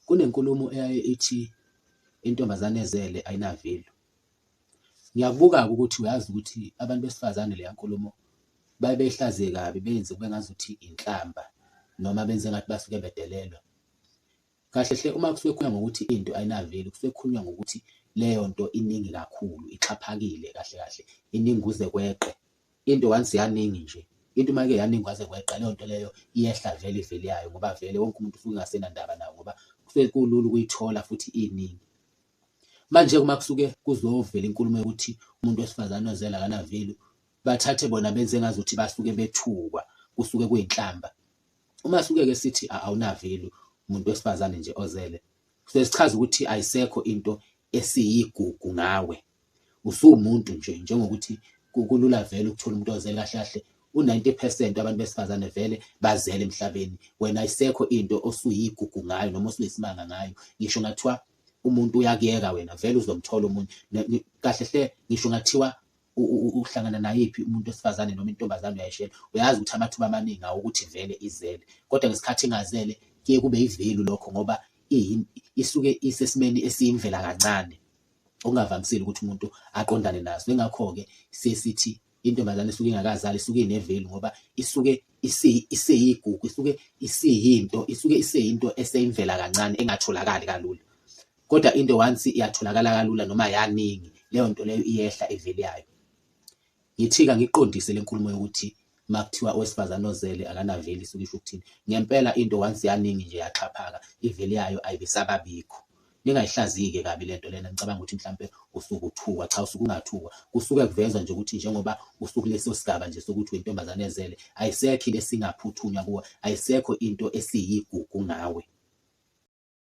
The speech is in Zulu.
Kunenkulumo eyaye ithi intombazane ezele ayinavelu. Ngiyakubuka-ke ukuthi uyazi ukuthi abantu besifazane leya nkulumo baye beyihlaziye kabi benze kube ngazuthi inhlamba noma benze ngathi basuke bedelelwa. Kahle hle uma kusuke kukhulunywa ngokuthi into ayinavelu kusuke kukhulunywa ngokuthi leyo nto iningi kakhulu, ixhaphakile kahle kahle, iningi kuze kweqe. Into once yaningi nje, into uma ike yaningi kwaze kweqa leyo nto leyo iyehla vele iveli yayo ngoba vele wonke umuntu usuke engasenandaba nayo ngoba kusuke kulula ukuyithola futhi iningi. Manje uma kusuke kuzovela inkulumo yokuthi umuntu wesifazane ozele akanavelu, bathathe bona benze ngazuthi basuke bethukwa, kusuke kuyinhlamba. Uma suke-ke sithi awunavelu umuntu wesifazane nje ozele, kusuke sichaza ukuthi ayisekho into esiyigugu ngawe. Usuwumuntu nje njengokuthi kulula vele ukuthola umuntu ozele kahle kahle u-90 percent abantu besifazane vele bazele emhlabeni. Wena ayisekho into osuyigugu ngayo noma osuyisimanga ngayo. Ngisho ngathiwa umuntu uyakuyeka wena vele uzomthola omunye. Kahle hle ngisho ngathiwa uhlangana nayiphi umuntu wesifazane noma intombazane uyayishela, uyazi ukuthi amathuba amaningi awokuthi vele izele. Kodwa ngesikhathi ingazele kuye kube ivelu lokho ngoba isuke isesimeni esiyimvela kancane. Okungavamisile ukuthi umuntu aqondane naso. Ingakho-ke siye sithi intombazane isuke ingakazali isuke ine-value ngoba isuke iseyigugu, isuke isiyinto, isuke iseyinto eseyimvela kancane engatholakali kalula. Kodwa into once iyatholakala kalula noma yaningi, leyo nto leyo iyehla i-value yayo. Ngithi-ke angiqondise le nkulumo yokuthi uma kuthiwa owesifazane ozele akanaveli isuke isho ukuthini. Ngempela into once yaningi nje yaxhaphaka iveli yayo ayibe isababikho. Ningayihlaziyi-ke kabi le nto lena nicabanga ukuthi mhlampe usuke uthukwa. Cha, usuke ungathukwa. Kusuke kuvezwa nje ukuthi njengoba usukuleso sigaba nje sokuthi uyintombazane ezele, ayisekho into esingaphuthunywa kuwe, ayisekho into esiyigugu ngawe.